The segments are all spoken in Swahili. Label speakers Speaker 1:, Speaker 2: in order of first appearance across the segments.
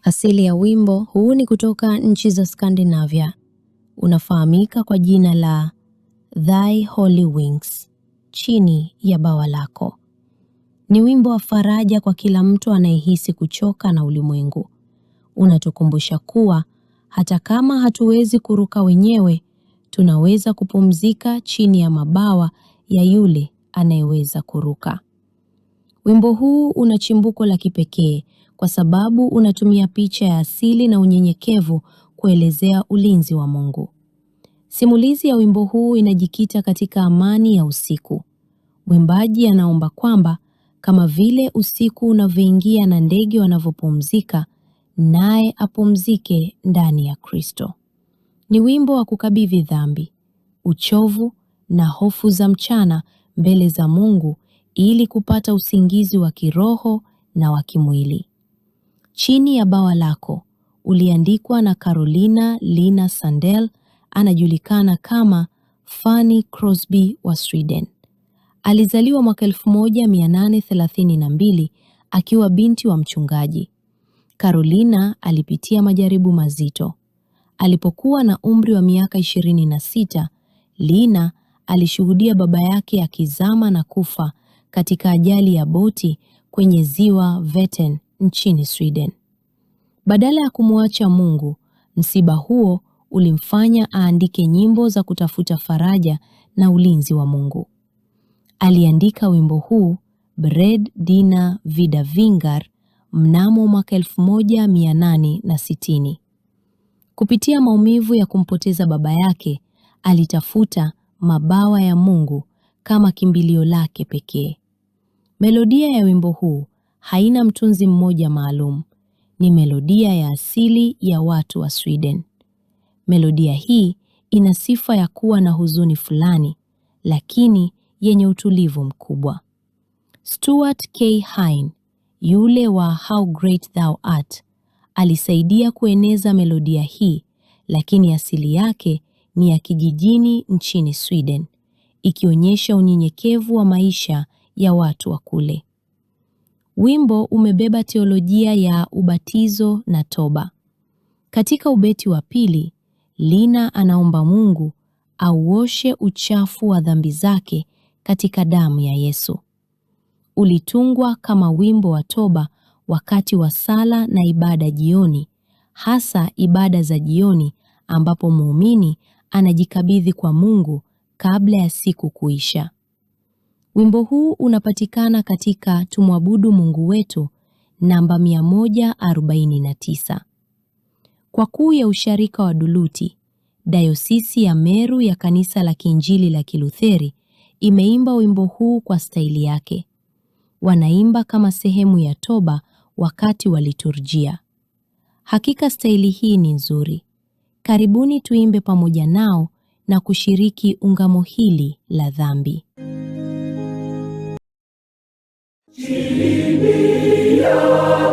Speaker 1: Asili ya wimbo huu ni kutoka nchi za Skandinavia. Unafahamika kwa jina la Thy Holy Wings, chini ya bawa lako. Ni wimbo wa faraja kwa kila mtu anayehisi kuchoka na ulimwengu. Unatukumbusha kuwa hata kama hatuwezi kuruka wenyewe, tunaweza kupumzika chini ya mabawa ya yule anayeweza kuruka. Wimbo huu una chimbuko la kipekee kwa sababu unatumia picha ya asili na unyenyekevu kuelezea ulinzi wa Mungu. Simulizi ya wimbo huu inajikita katika amani ya usiku. Mwimbaji anaomba kwamba kama vile usiku unavyoingia na ndege wanavyopumzika, naye apumzike ndani ya Kristo. Ni wimbo wa kukabidhi dhambi, uchovu na hofu za mchana mbele za Mungu ili kupata usingizi wa kiroho na wa kimwili. Chini ya Bawa Lako uliandikwa na Carolina Lina Sandel, anajulikana kama Fanny Crosby wa Sweden. Alizaliwa mwaka 1832 akiwa binti wa mchungaji. Carolina alipitia majaribu mazito. Alipokuwa na umri wa miaka 26, Lina alishuhudia baba yake akizama na kufa katika ajali ya boti kwenye ziwa Vättern nchini Sweden. Badala ya kumwacha Mungu, msiba huo ulimfanya aandike nyimbo za kutafuta faraja na ulinzi wa Mungu. Aliandika wimbo huu Bred Dina Vida Vingar mnamo mwaka 1860. Kupitia maumivu ya kumpoteza baba yake, alitafuta mabawa ya Mungu kama kimbilio lake pekee. Melodia ya wimbo huu haina mtunzi mmoja maalum. Ni melodia ya asili ya watu wa Sweden. Melodia hii ina sifa ya kuwa na huzuni fulani, lakini yenye utulivu mkubwa. Stuart K. Hine, yule wa How Great Thou Art, alisaidia kueneza melodia hii, lakini asili yake ni ya kijijini nchini Sweden, ikionyesha unyenyekevu wa maisha ya watu wa kule. Wimbo umebeba teolojia ya ubatizo na toba. Katika ubeti wa pili, Lina anaomba Mungu auoshe uchafu wa dhambi zake katika damu ya Yesu. Ulitungwa kama wimbo wa toba wakati wa sala na ibada jioni, hasa ibada za jioni ambapo muumini anajikabidhi kwa Mungu kabla ya siku kuisha. Wimbo huu unapatikana katika Tumwabudu Mungu Wetu namba 149. Kwa kuu ya usharika wa Duluti, Dayosisi ya Meru ya Kanisa la Kiinjili la Kilutheri imeimba wimbo huu kwa staili yake. Wanaimba kama sehemu ya toba wakati wa liturjia. Hakika staili hii ni nzuri. Karibuni tuimbe pamoja nao na kushiriki ungamo hili la dhambi.
Speaker 2: Chini ya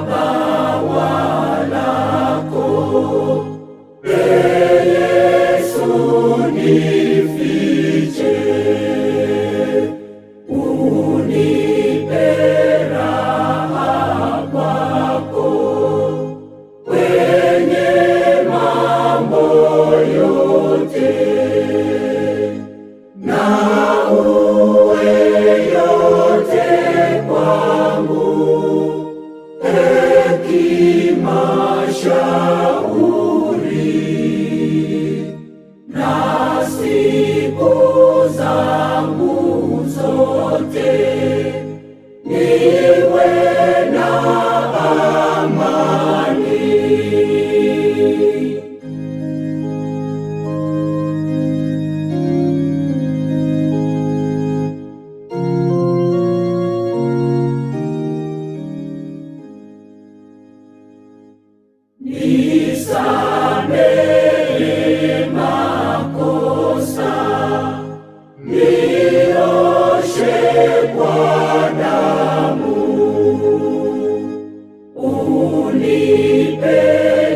Speaker 2: bawa lako, Ee Yesu nifiche, unipe raha kwako, kwenye mambo yote, na uwe yote kwangu, hekima, shauri, na siku zangu zote niwe na amani. Nisamehe makosa, nioshe kwa damu, unipe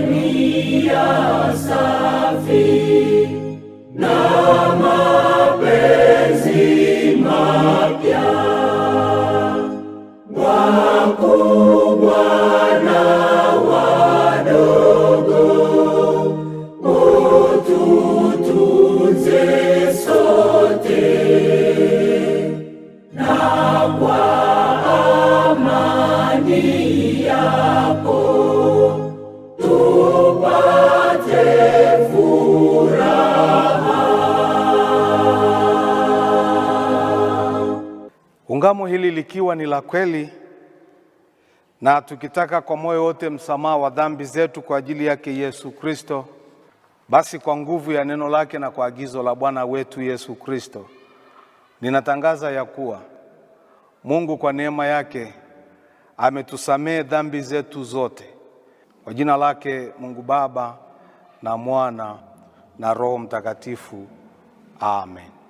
Speaker 2: nia safi na mapenzi mapya, wakubwa na tupate furaha.
Speaker 3: Ungamo hili likiwa ni la kweli na tukitaka kwa moyo wote msamaha wa dhambi zetu kwa ajili yake Yesu Kristo, basi kwa nguvu ya neno lake na kwa agizo la Bwana wetu Yesu Kristo, ninatangaza ya kuwa Mungu kwa neema yake ametusamehe dhambi zetu zote. Kwa jina lake Mungu Baba na Mwana na Roho Mtakatifu. Amen.